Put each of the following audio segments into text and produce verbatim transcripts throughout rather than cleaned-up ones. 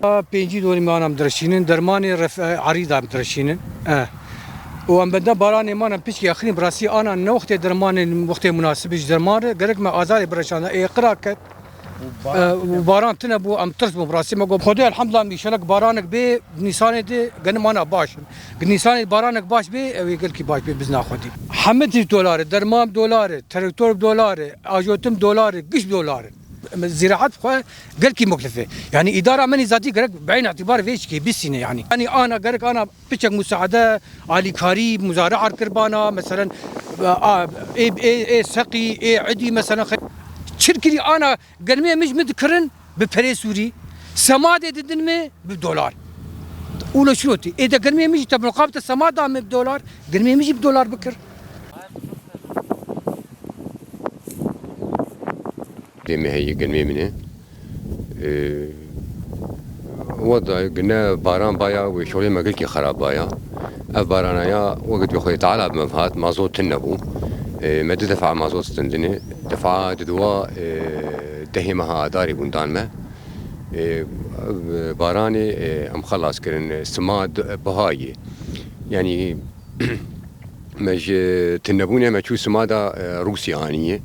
Pêncî dorî me ana em direşînin, dermanê ref-, e, erî de em direşînin. E. Û em benda baranê man em piçkî axirîn bi rastî ana ne wextê dermanê, wextê munasib ji derman re, gerek me azarê bireşanda ê qira ket. E, û baran tine bû, em tirs bûn, bi rastî me got, Xwedê elhamdulillah, em înşallah baranek bê, Nîsanê de genim ana baş in. Nîsanê baranek baş bê, ew ê gelkî baş bê, bizna Xwedî. Hemî tişt dolar e, derman dolar e, traktor dolar e, ajotim dolar e, giş dolar e. Ziraat xwe gelkî muklif e. Yani îdara me nî zatî gerek bi eyn îtîbar vê çikê bîsîne yani. Yani ana gerek ana piçek musaade, alîkarî, muzare ar kirbana, meselen, a, ê, ê, ê seqî, ê idî, meselen, xe-, çirkirî ana germê min ji min dikirin bi perê sûrî, semadê didin me bi dolar. Û le şirotî. Ê de germê min jî te muqabte semada me bi dolar, germê min jî bi dolar bikir. Dê me heye, germê min e. Ee, Wada gine baran baya wê şolê me gelkî xerab baya. Ev barana ya wekî Xwedê Teala bi me hat, mazot tune bû. Ee, me du defa mazot stendine. Defa diduwa, ee, dehê meha Adarê bûn dan me. Ee, ev baranê, ee, em xelas kirin. Sima d-, biha ye. Yani me ji tunebûnê me çû sima da, ee, Rûsya aniye.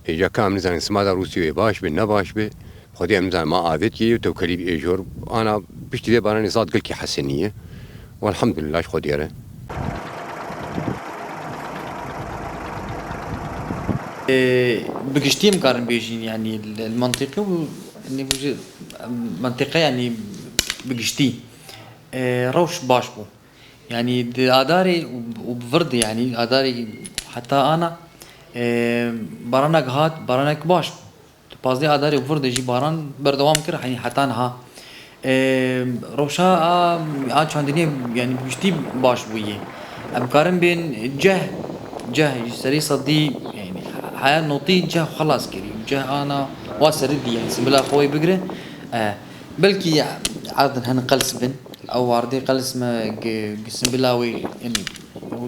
Êca ka em nizanin sima da Rûsya wê baş be, ne baş be. Xwedê em nizanin ma avêt yê û tewkelî bi ê jor. Ana piştî vê baranê zad gelkî hesiniye. Welhamdulillah ji Xwedê re. Ee, bi giştî em karin bêjin, yani, li, li mentiqe û, yani, bu jî, em, mentiqe, yani, bi giştî, ee, rewş baş bû. Yani, di Adarê û, û bi vir de, yani, Adarê heta ana, ee, baranek hat, baranek baş bû. Di pazdeh Adarê û vir de jî baran berdewam kir, hani heta niha. Ee, rewşa a, a çandiniyê, yani bi giştî baş bûye. Em karin bên ceh, ceh ji serê sedî, yani heya notî ceh xelas kirî. Ceh ana wa serî dî, yani simbila xwe wê bigire. Ee, belkî erdin hin qels bin. Ew ardê qels me gi, gi simbila wê, yani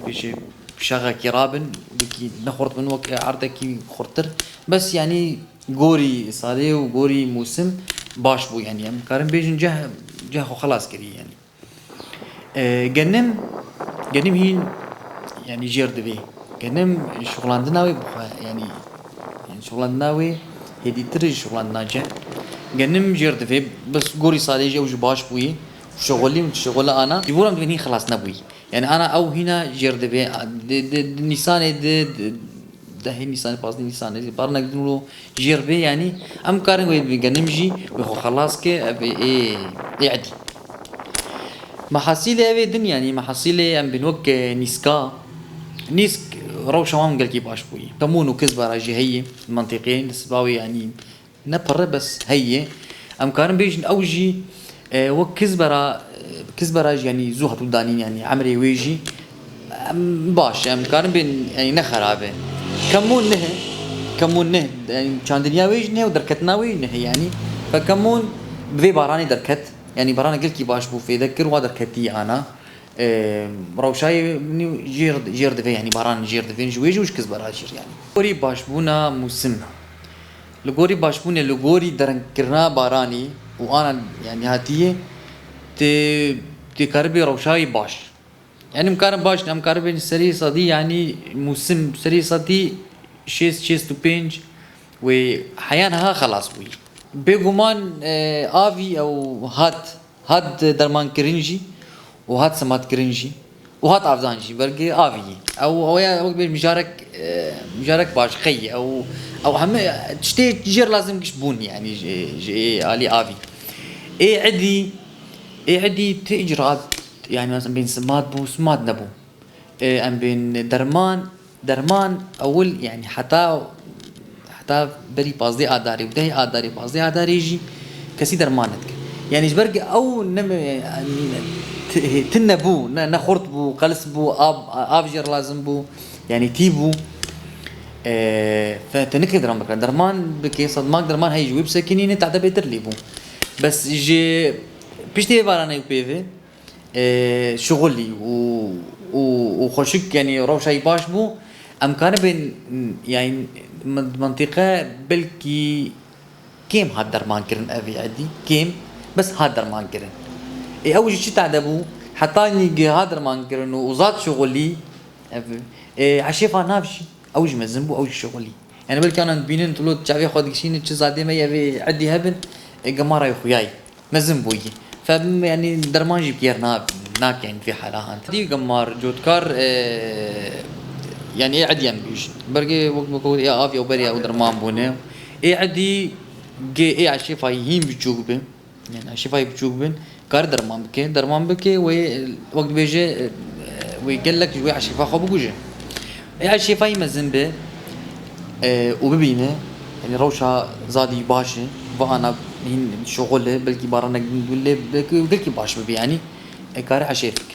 wekî şê şaxekî rabin, wekî nexurt bin wek erdekî xurtir. Bes yani gorî salê û gorî mûsim baş bû, yani em karin bêjin ceh, ceh xwe xelas kirî yani. E, genim, genim hîn yani jêr divê. Genim şixulandina wê bixwe yani, yani şixulandina wê hêdîtir ji şixulandina ceh. Genim jêr divê, bes gorî salê jî ew jî baş bûyî. Şixulî û şixula ana. Ji bo em divên hîn xelas nebûyî. Yani ana ew hîna jêr divê, di, di, di Nîsanê di, di, dehê Nîsanê, pazdeh Nîsanê, baranek din û jêr bê, yani em karin wê bi genim jî wê xwe xelas ke, ev ê, ê edî. Mehasîlê ev ê din, yani mehasîlê em bin wek, e, nîska, nîsk rewşa wan gelkî baş bûyî. Kemûn û kizbara jî heye, mentiqê, li siba wê, yani ne pir e, bes heye. Em karin bêjin ew jî, e, wek kizbera, e, kizbera jî, yanî zû hatû danîn, yanî emrê wê jî, em, baş e, em karin bên, yanî ne xerab e. Kemûn neh e, kemûn neh, yanî çandiniya wê jî neh û derketina wê jî neh e, yanî fe kemûn bi vê baranê derket, yanî barana gelkî baş bû fêde kir, wa derketî ana. Ee, rewşayê nî jêr, jêr divê, yanî baran jêr divê, ji wê jî û ji kizbera jî, yanî. Gorî başbûna mûsim. Li gorî başbûnê, li gorî derengkirina baranî û ana, yanî, hatiyê, tê, tê karibê rewşayê baş. Yanî, em karin baş, em karibin serî sedî, yanî, mûsim serî sedî şêst, şêst û pênc wê heya niha xelas bûyî. Bêguman, e, avî ew hat, hat dermankirin jî û hat sematkirin jî û hat avdan jî, belkî avî. Ew, ew ya wek bê mijarek, e, mijarek baş qey. Ew, ew heme tiştê jêr lazim giş bûn, yanî ji, ji alî avî. Ê edî, ê edî ti icraat, yanî mesela bên simat bû, simat nebû. E, em bên derman, derman ewil, yanî heta, heta berî pazdeh Adarê û dehê Adarê, pazdeh Adarê jî kesî derman nedike. Yanî ji ber ku ew ne, ti-, tune bû, ne, ne xurt bû, qels bû, av, av jê re lazim bû, yanî tî bû. E, fe-, te nikê derman bikire. Derman bikê, sedmak derman heyî ji wê bisekinî, ne tehde bêtir lê bû. Bes ji piştê vê varanê û pê ve, e, şixulî û, û, û xweşik, yanî rewşa wî baş bû. Em karibin, yanî, min-, mintîqe belkî kêm hat dermankirin evî edî, kêm. Bes hat derman kirin. Ê ew jî çi tade bû? Heta nî gi hat derman kirin û uzat şixulî, ev, ê, eşêfa nav jî, ew jî mezin bû, ew jî şixulî. Yani belkî anan dibînin, tu lo çavê xwe dikişînin, çi zadê me yê vê edî hebin, ê, gemara yê xuyayî. Mezin bûyî. Fe, yani derman jî piyer na-, nakin vê hala han. Dî gemar, cotkar, ê, yani ê edî em bîjin. Bergê wek, wek, wek, ya av ya berê ew derman bûne. Ê edî gê ê eşêfayî hîn biçûk bi. Yani eşêfayî biçûk bin, kar derman bike. Derman bike wê, wek dibêje, e, wê gelek ji wê eşêfa xwe bikuje. Ê eşêfayî mezin be, e, û bibîne, yani rewşa zadî baş e, va ana hîn şixul e, belkî baranek din lê belkî gelkî baş bibe yani. E, kare eşêf bike.